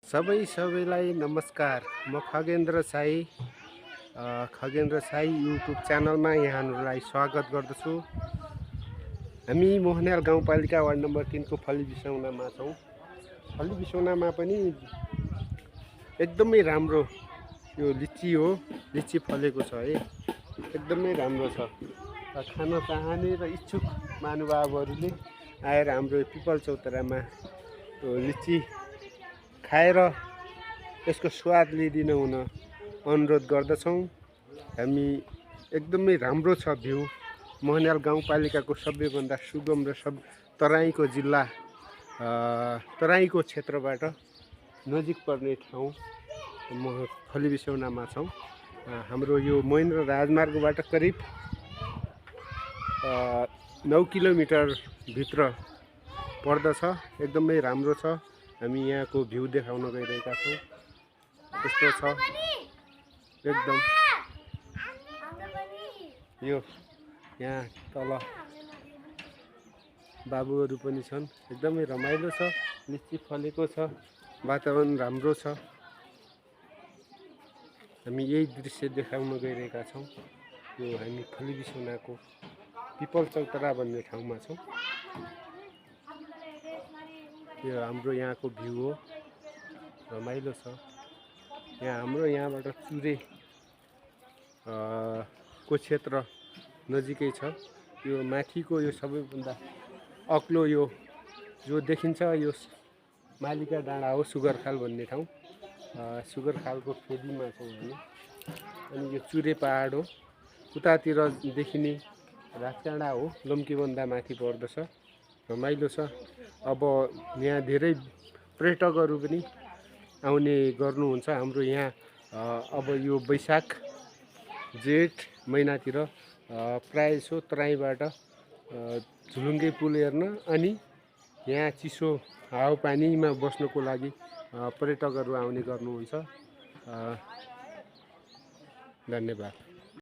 सबैलाई नमस्कार। म खगेन्द्र साई युट्युब च्यानलमा यहाँहरूलाई स्वागत गर्दछु। हामी मोहनियाल गाउँपालिका वार्ड नम्बर 3 को फली बिसौनामा छौँ। फली बिसौनामा पनि एकदमै राम्रो यो लिची हो, लिची फलेको छ है, एकदमै राम्रो छ। खान चाहने र इच्छुक महानुभावहरूले आएर हाम्रो पिपल चौतारामा लिची खाएर यसको स्वाद लिदिनु हुन अनुरोध गर्दछौँ। हामी एकदमै राम्रो छ भ्यू। मोहनियाल गाउँपालिकाको सबैभन्दा सुगम र तराईको जिल्ला, तराईको क्षेत्रबाट नजिक पर्ने ठाउँ फली बिसौनामा छौँ। हाम्रो यो महेन्द्र राजमार्गबाट करिब 9 किलोमिटर भित्र पर्दछ। एकदमै राम्रो छ। हामी यहाँको भ्यू देखाउन गइरहेका छौँ। यस्तो छ एकदम। यो यहाँ तल बाबुहरू पनि छन्। एकदमै रमाइलो छ, लिची फलेको छ, वातावरण राम्रो छ। हामी यही दृश्य देखाउन गइरहेका छौँ। यो हामी फली बिसौनाको पिपल चौतारा भन्ने ठाउँमा छौँ। यो हाम्रो यहाँको भ्यू हो, रमाइलो छ। यहाँ हाम्रो यहाँबाट चुरे को क्षेत्र नजिकै छ। यो माथिको यो सबैभन्दा अग्लो यो जो देखिन्छ यो मालिका डाँडा हो, सुगर खाल भन्ने ठाउँ। सुगर खालको फेदीमा छौँ हामी। अनि यो चुरे पहाड हो, उतातिर देखिने राजकाँडा हो, लम्कीबन्दा माथि पर्दछ। रमाइलो छ। अब यहाँ धेरै पर्यटकहरू पनि आउने गर्नुहुन्छ हाम्रो यहाँ। अब यो वैशाख जेठ महिनातिर प्रायः जसो तराईबाट झुलुङ्गे पुल हेर्न अनि यहाँ चिसो हावापानीमा बस्नको लागि पर्यटकहरू आउने गर्नुहुन्छ। धन्यवाद।